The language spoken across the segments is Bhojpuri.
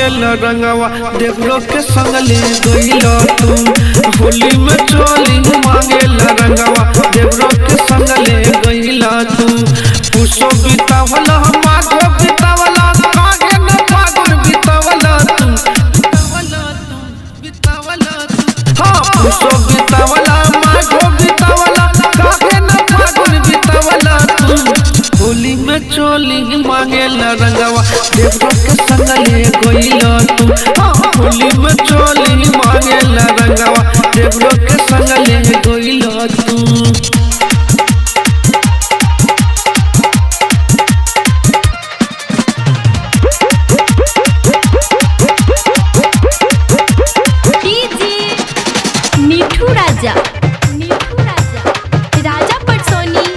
मांगेला रंगवा देवरो के संग ले गइला तू। होली में चोली मांगेला रंगवा देवरो के संग ले गइला तू। पुसो बितावला माघो बितावला काहे न फागुन बितावला तू। हाँ पुसो बितावला माघो बितावला काहे न फागुन बितावला तू। होली में चोली मांगेला रंगवा देवरो के संग ले गइला तू। हाँ होली में चोली मांगेला रंगवा देवरो के संग ले गइला तू। डीजे मिठू राजा, मिठू राजा, राजा पटसोनी।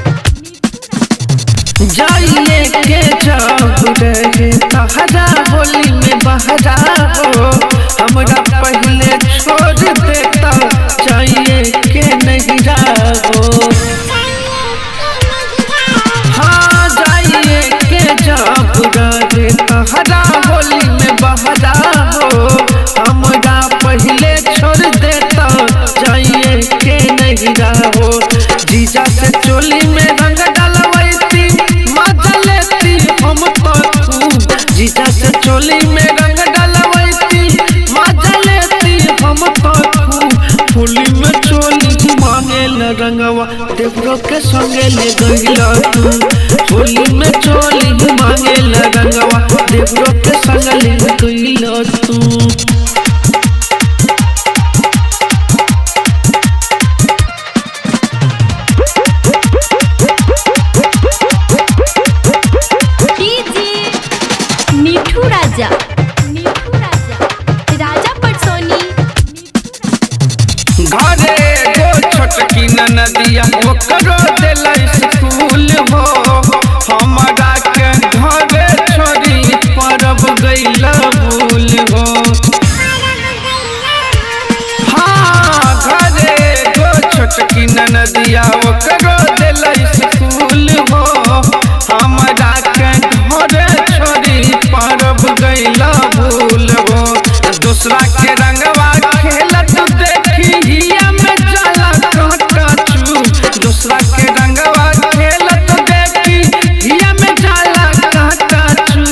जाइए के जाओ रे तहरा होली में बहरा हो, हमरा पहले छोड़ देता जाइए के नहीं जाओ। हाँ जाइए के जाओ रे तहरा होली में बहरा हो, हमरा पहले छोड़ देता जाइए के नहीं जाओ। जीजा से चोली में रंग डलवैती मजा लेती हम तो खूब। जीजा से चोली में रंग डलवैती मजा लेती हम तो खूब। होली में चोली मांगेला रंगवा देवरो के संगे ले गइला तू। होली में चोली मांगेला रंगवा देवरो के संग ले गइला तू। डीजे मिठू राजा, मिठू राजा, राजा पटसोनी। घरे एगो छोटकी ननदिया ओकरो देला स्कूल हो, हमरा के घरे छोड़ी परब गइला भूल हो। हाँ घरे एगो छोटकी ननदिया ओकरो देला स्कूल हो, हमरा के घरे छोड़ी परब गइला भूल हो। दूसरा के रंगवा खेलत देखी हिया में जाला कांटा चू। दूसरा के रंगवा खेलत देखी हिया में जाला कांटा चू।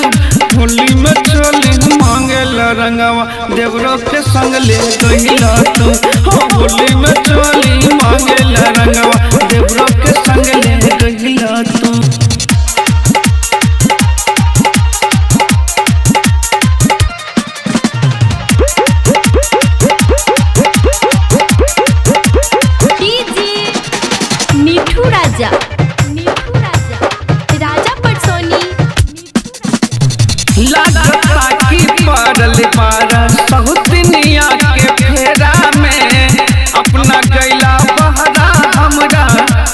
होली में चोली मांगेला रंगवा देवरो के संग ले गइला तू। हो होली में चोली मांगेला रंगवा देवरो के संग ले गइला तू। डीजे मिठू राजा, मिठू राजा, राजा पटसोनी। लागता की पड़ल पारा सहुतनिया के फेरा में, अपना गैला बहरा हमरा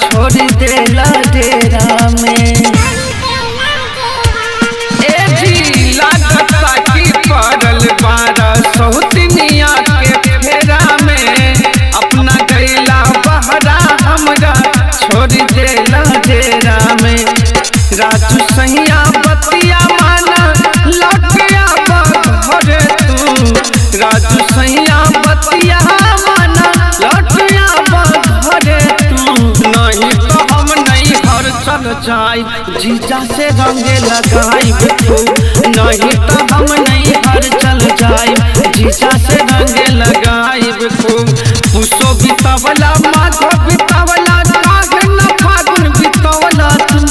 छोड़ देला डेरा में। ए जी लागता की पड़ल पारा सहुतनिया के फेरा में, अपना गैला बहरा हमरा छोड़ देला डेरा में। राजू सैया बतिया माना लौटिया घरे तू। राजू सैया बतिया माना लौटिया घरे तू। नहीं तो हम नहीं घर चल जाई जीजा से रंगे लगाई तू। नहीं तो हम नहीं घर चल जाई जीजा से रंगे लगाई खूब। पुसो बितावला माघो बितावला काहे न फागुन बितावला तू।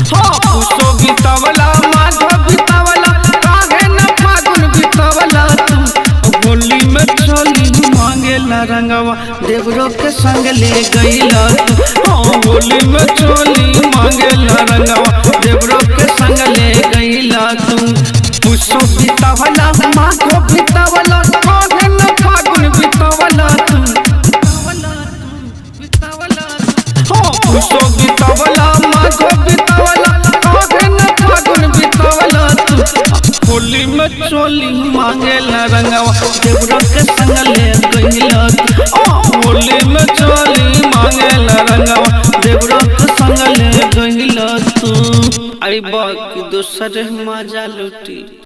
हाँ पुसो बितावला माघो बितावला काहे न फागुन बितावला तू। होली में चोली मांगेला रंगवा देवरो के संग ले गइला तू। हाँ होली में चोली मांगेला रंगवा देवरो के संग ले गइला तू। पुसो बितावला माघो बितावला काहे न फागुन बितावला तू। हाँ पुसो बितावला माघो बितावला काहे न फागुन बितावला तू। होली में चोली मांगेला रंगवा देवरो के संग ले गइला तू। होली में चोली मांगेला रंगवा देवरो के संग ले गइला तू। अइब कि दोसर मजा लुटी।